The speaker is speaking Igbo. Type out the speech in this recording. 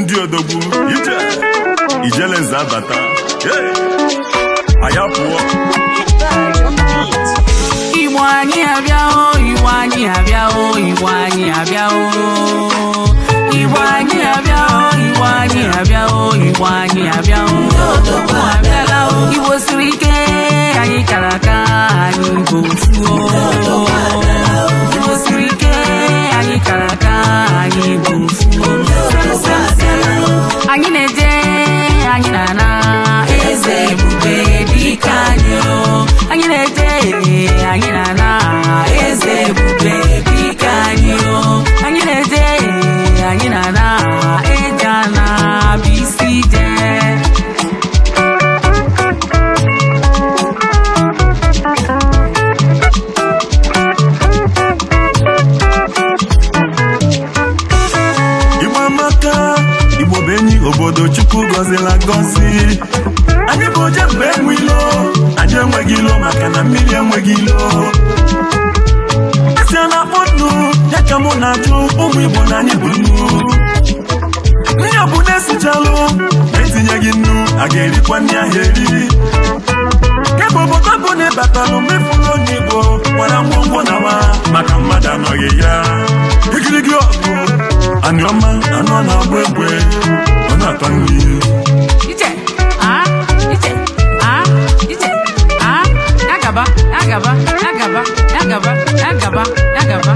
Ndị odogwu ije ijele nze abata. Hey! Anyị apụọ. Igbo anyị abịa o, Igbo anyị abịa o, Igbo anyị abịa o. Igbo anyị abịa o, Igbo anyị abịa o, Igbo anyị abịa o. Abịala o. Igbo siri ike, anyị kara aka, anyị bụ ofu o. Igbo siri ike, anyị kara aka, anyị bụ ofu o. Anyị na-eje, anyị na-ana, eze ebube dike anyị o. Anyị na-eje, anyị na-ana, eze ebube dike anyị o. Anyị na-eje, anyị na-ana, eje ana bụ isi ije. Igbo amaka, Igbo bụ enyi obodo Chukwu gọzila gọzi. Anyị bụ oje mgbe enwe ilo, anyị enweghị ilo maka na mmiri enweghị ilo. Esi a na-akpọ nnu, ya ka mụ na-ajụ ụmụ Igbo na anyị bụ nnu. Nri ọ bụ na-esichalụ, etinyeghị nnu, a ga-erikwa nri ahụ eri. Kemgbe obodo bụ na ịbatalụ mefuru onye Igbo gwara ngwongwo na wa maka mmadụ anọghị ya. Igirigi ọgụ, anị ọma, anụ ọ na-agba egbe, ọ na-atọ nri. Ije, a, ije, a, ije, a, ya gaba, ya gaba, ya gaba, ya gaba, ya gaba, ya gaba.